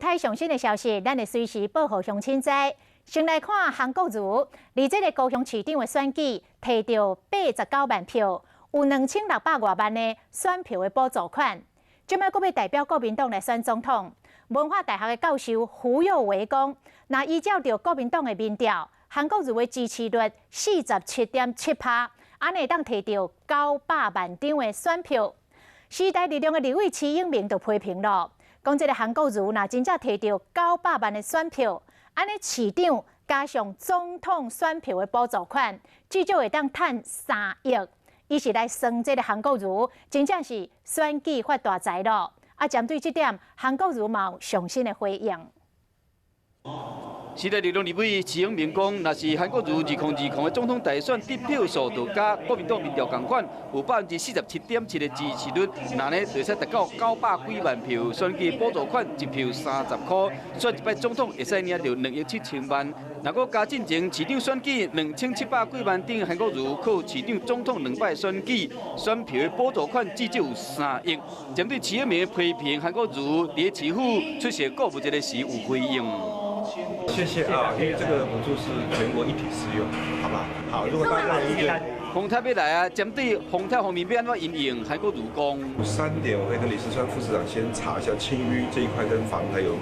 泰上新的消息，咱會隨時報予鄉親知。先來看韓國瑜，佇這个高雄市長的選舉，提著89萬票，有2600外萬的選票的補助款。這擺閣欲代表國民黨來選總統。文化大學的教授胡有為講，若依照著國民黨的民調，韓國瑜的支持率47.7趴，按呢會當提著900萬張的選票。時代力量的立委徐永明就批評囉，講這个韓國瑜若真正提著900萬的選票，按呢市長加上總統選票的補助款，至少會當趁3億。伊是來算這个韓國瑜，真正是選舉發大財囉。啊，針對這點，韓國瑜嘛有上新的回應。時代力量立委徐永明講，若是韓國瑜2020的總統大選得票數就佮國民黨民調仝款，有47.7%的支持率，那呢就會使達到900幾萬票，選舉補助款一票30箍，選一擺總統會使領著2億7千萬。若閣加進前市長選舉2700幾萬張，韓國瑜靠市長總統兩擺選舉選票的補助款至少有3億。針對徐永明的批評，韓國瑜佇市府出席顧問這个時有回應。謝謝啊，因為這個補助是全國一體適用，好吧？好，如果大家有意見，風颱欲來啊，針對風颱方面欲按怎因應，韓國瑜講。 3點我會跟李四川副市長先查一下清淤這一塊跟防颱有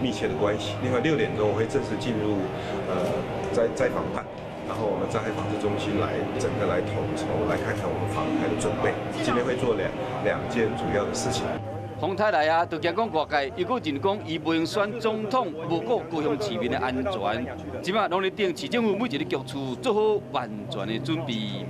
密切的關係。另外6點鐘我會正式進入災防辦，然後我們災害防治中心來整個來統籌，來看看我們防颱的準備。今天會做兩件主要的事情。風颱來啊，就驚講外界又閣認講伊袂用選總統，無顧高雄市民的安全。這擺攏咧等市政府每一个局處做好萬全的準備。